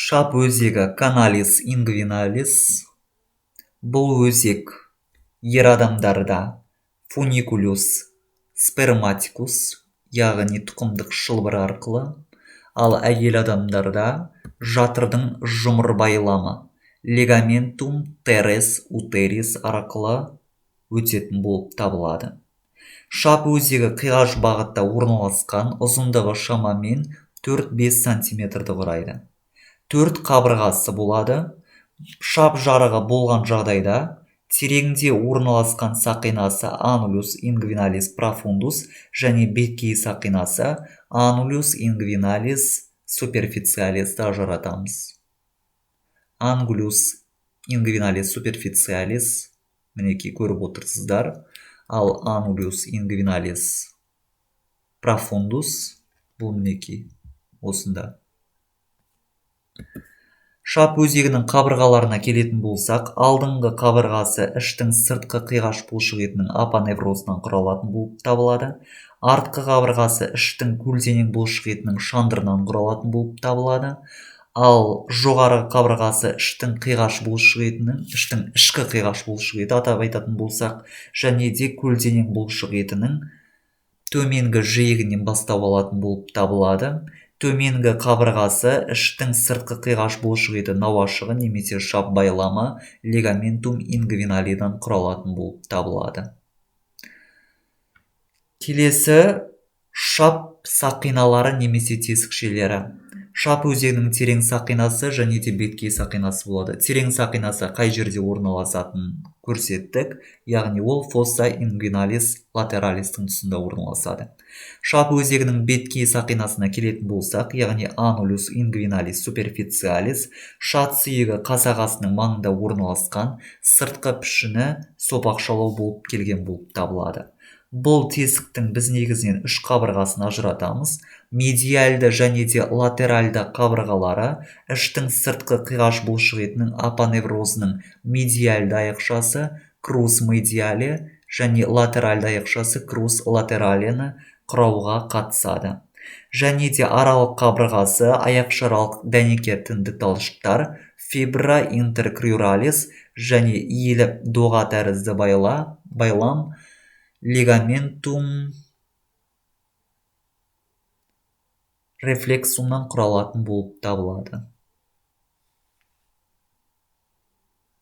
Шап өзегі каналис ингвиналис. Бұл өзек ер адамдарда фуникулюс сперматикус, яғни тұқымдық шылбыр арқылы, ал әйел адамдарда жатырдың жұмыр байламы лигаментум терес утерис арқылы өтетін болып табылады. Шап өзегі қиғаш бағытта орналасқан, ұзындығы шамамен 4-5 сантиметрді құрайды. 4 қабырғасы болады. Шап жарығы болған жағдайда тереңде орналасқан сақинасы анулюс ингвиналис профундус және беткей сақинасы анулюс ингвиналис суперфициалисті ажыратамыз. Ангулюс ингвиналис суперфициалис, мінекей көріп отырсыздар, ал анулюс ингвиналис профундус бұл мінекей осында. Шап өзегінің қабырғаларына келетін болсақ, алдыңғы қабырғасы іштің сыртқы қиғаш бұлшық етінің апоневрозынан құралатын болып табылады. Артқы қабырғасы іштің көлденең бұлшық етінің шандырынан құралатын болып табылады. Ал жоғарғы қабырғасы іштің қиғаш бұлшық етінің, іштің ішкі қиғаш бұлшық еті атап айтатын болсақ, және де көлденең бұлшық етінің төменгі жиегінен бастау алатын болып табылады. Төменгі қабырғасы іштің сыртқы қиғаш бұлшық еті науашығы немесе шап байламы лигаментум ингвиналидан құралатын болып табылады. Келесі шап сақиналары немесе тесікшелері. Шап өзегінің терең сақинасы және де беткей сақинасы болады. Терең сақинасы қай жерде орналасатынын көрсеттік, яғни ол фосса ингвиналис латералистің тұсында орналасады. Шап өзегінің беткей сақинасына келетін болсақ, яғни анулюс ингвиналис суперфициалис, шат сүйегі қасағасының маңында орналасқан, сыртқы пішіні сопақшалау болып келген болып табылады. Бұл тесіктің біз негізінен үш қабырғасын ажыратамыз. Медиальды және де латеральды қабырғалары іштің сыртқы қиғаш бұлшық етінің апоневрозының медиальды аяқшасы крус медиале және латеральды аяқшасы крус латералені құрауға қатысады. Және де аралық қабырғасы аяқшаралық дәнекер тінді талшықтар фибра интеркрюралис және иіліп доға тәрізді байлам лигаментум рефлексумнан құралатын болып табылады.